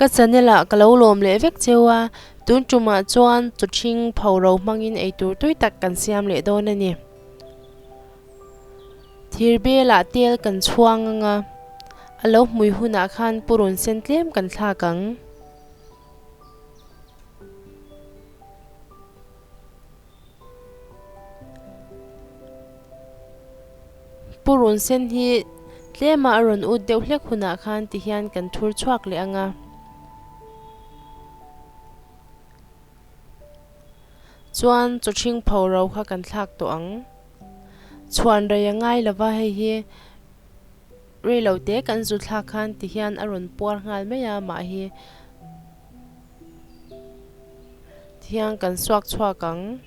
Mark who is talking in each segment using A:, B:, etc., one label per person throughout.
A: Ka channel ah ka lo lawm leh vek cheu a, tun tumah chuan chawthing phoro hmangin eitur tui tak kan siam leh dawn a ni. Thir belah tel kan chhuang ang a, a lo hmui hunah khan purun sen tlem kan thlak ang. Purun sen hi tlema a rawn ut deuh hlek hunah khan tihian kan thur chhuak leh ang a. Chuan chawthring pho ro kha kan thlak tawh ang. Chhuan rei a ngai lova hei hi reilo te kan zu thlak khan tihian a rawn puar nghal mai a mah hi tihian kan suak chhuak ang.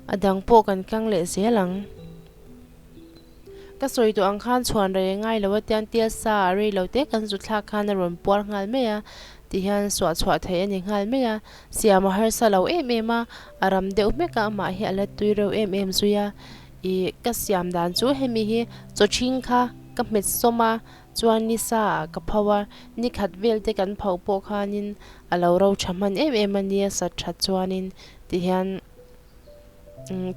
A: A dang pawh kan kang leh zel ang. Ka sawi tawh ang khan chhuan rei a ngai lo a tiang tel sa a rei lo te kan zu thlak khan a rawn puar nghal mai a ti hian suah chhuah theih a ni nghal mai a. Siam a harsa lo em em a, a ram deuh hmek a amah hi a la tui reuh em em zui a. Ih ka siam dan chu hemi hi chawthing kha ka hmet sawm a chuan ni sa ah ka pho a, ni khat vel te kan pho pawh khanin a lo ro tha hman em em a nia sat that chuanin ti hian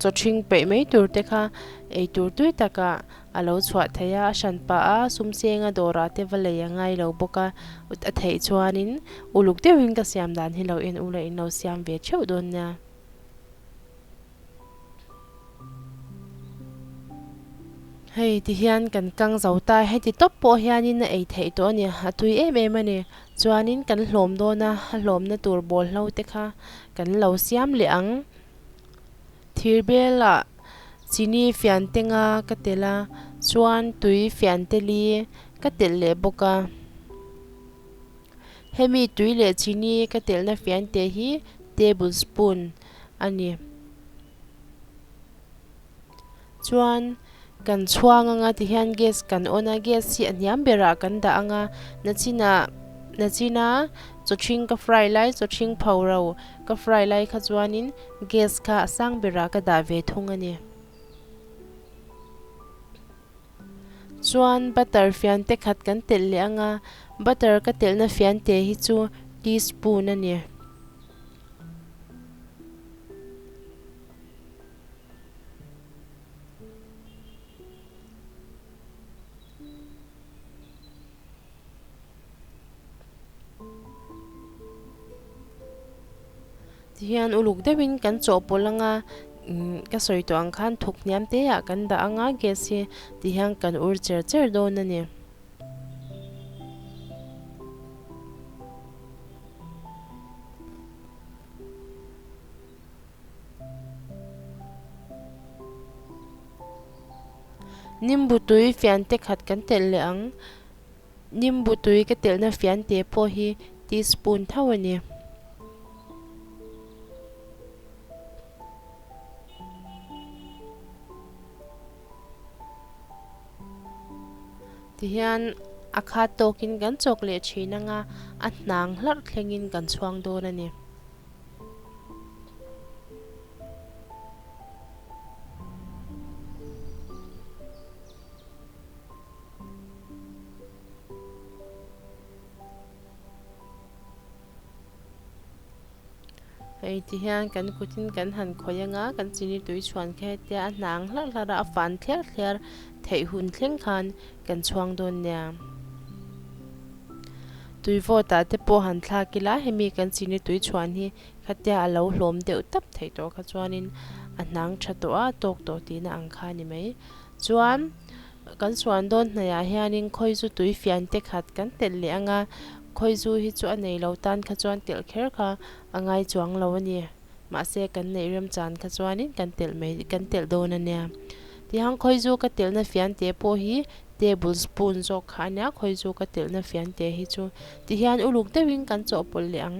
A: chawthing peih mai tur te kha ei tur tui takah a lo chhuah thei a, a hran pah a sum senga dawrah te va lei a ngai lo bawk a, a theih chuanin uluk deuhin ka siam dan hi lo en ula in lo siam ve theuh dawn nia. Hei ti hian kan kang zo ta a, heti tawp pawh hianin a ei theih tawh a ni, a tui em em a ni. Chuanin kan hlawm dawn a, a hlawmna tur bawlhlo te kha kan lo siam leh ang. Thir belah chini fian te nga ka telh a, chuan tui fian te li ka telh leh bawk a. Hemi tui leh chini ka telhna fian te hi tablespoon a ni. Chuan kan chhuang anga tihian gas kan on a, gas hi a hniam berah kan dah anga nachinah nachina chawthring ka fry lai chawthring pho ro ka fry lai kha chuanin gas kha a sang berah ka dah ve thung a ni. Chuan butter fian te khat kan telh leh anga butter ka telhna fian te hi chu teaspoon a ni. Tihian uluk deuhin kan chawhpawlh anga ka sawi tawh ang khan thuk hniam te ah kan dah anga gas hi tihian kan ur cher cher dawn a ni. Nimbu tui fian te khat kan telh leh ang. Nimbu tui ka telhna fian te pawh hi teaspoon tho a ni. Tihian a khat tawkin kan chawk leh thin anga a hnang hlarh thlengin kan chhuang dawn a ni. Hei ti hian kan kutin kan han khawih anga kan chini tui chhuan kha hetia a hnang hlarh hlarh a a fan thliar thliar theih hun thleng khan kan chhuang dawn nia. Tui vawt ah te pawh han thlak ila hemi kan chini tui chhuan hi khatia a lo hlawm deuh tap theih tawh kha chuanin a hnang tha tawh a tawk tawh tihna ang kha a ni mai. Chuan kan suan dawn hnaihah hianin khawizu tui fian te khat kan telh leh anga khawizu hi chu a nei lo tan kha chuan telh kher kha a ngai chuang lo a ni. Mahse kan neih remchan kha chuanin kan telh mai kan telh dawn a nia. Tihang khawizu ka telhna fian te pawh hi table spoon zawk kha a nia khawizu ka telhna fian te hi chu tihian uluk deuhin kan chawhpawlh leh ang.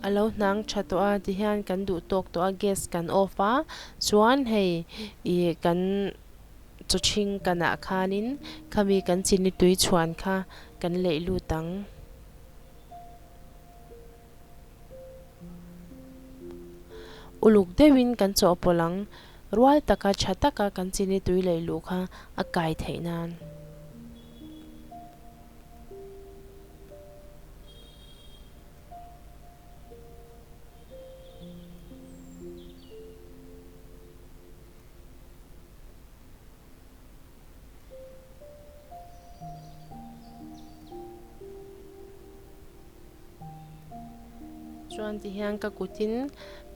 A: A lo hnang tha tawh a tihian kan duh tawk tawh a gas kan off a chuan hei ih kan chaw chhing kanah khanin khami kan chini tui chhuan kha kan leih lut ang. Uluk deuhin kan chawhpawlh ang rual taka tha taka kan chini tui leih luh kha a kai theih nan. Chuan ti hian ka kutin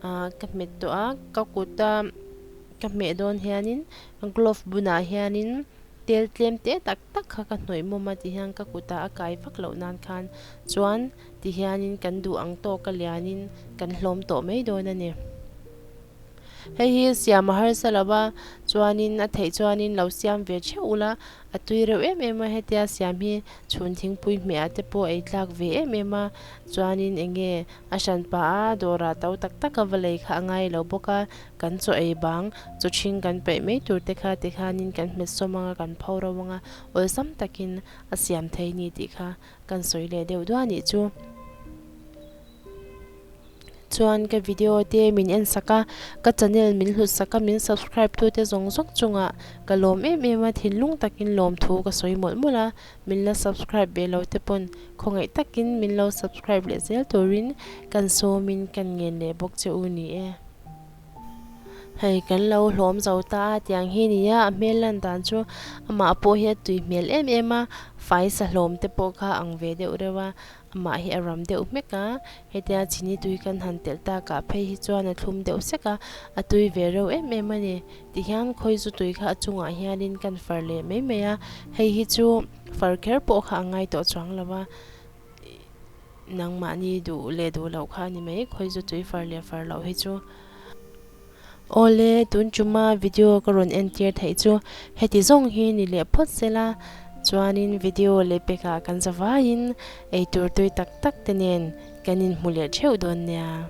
A: ah ka hmet tawh a ka kuta ka hmeh dawn hianin glove bunah hianin tel tlem te tak tak kha ka hnawih mawm a ti hian ka kutah a kai vak loh nan khan chuan ti hianin kan duh ang tawk a lianin kan hlawm tawh mai dawn a ni. Hei hi siam a harsa lo va, chuanin a theih chuanin lo siam ve theuh ula, a tui reuh em em a, hetia siam hi chhun thingpui hmehah te pawh ei tlak ve em em a, chuanin eng nge a hran pah a, dawrah to tak tak a va lei kha a ngai lo bawk a, kan chaw ei bang, chaw ṭhing kan paih mai tur te kha tikhanin kan hmet sawm ang a, kan pho ro ang a, awlsam takin a siam thei ni tih kha kan sawi leh deuh duah a nih chu. Chuan ka video te min en sak a, ka channel min hlut sak a, min subscribe tu te zawng zawng chungah ka lawm em em a, thinlung takin lawmthu ka sawi mawlh mawlh a, min la subscribe ve lo te pawn khawngaih takin min lo subscribe leh zel turin kan sawmin kan ngen leh bawk che u ni e. Hei kan lo hlawm zo ta a tiang hi ni a, a hmel lan dan chu amah pawh hi a tui hmel em em a, fai sa hlawm te pawh kha ang ve deuh reuh a. Amah hi a ram deuh hmek a, hetia chini tui kan han telh takah phei hi chuan a thlum deuh sek a, a tui ve reuh em em a ni. Tihian khawi zu tui kha a chungah hianin kan far leh mai mai a, hei hi chu far kher pawh kha a ngai tawh chuang lo a, nangmahni duh leh duh loh kha a ni mai, khawi zu tui far leh far loh hi chu. Awle, tun chuma video ka rawn entir theih chu heti zawng hi ni leh phawt sela, chuanin video leh pekah kan zavaiin eitur tui tak tak te nen kan inhmu leh theuh dawn nia.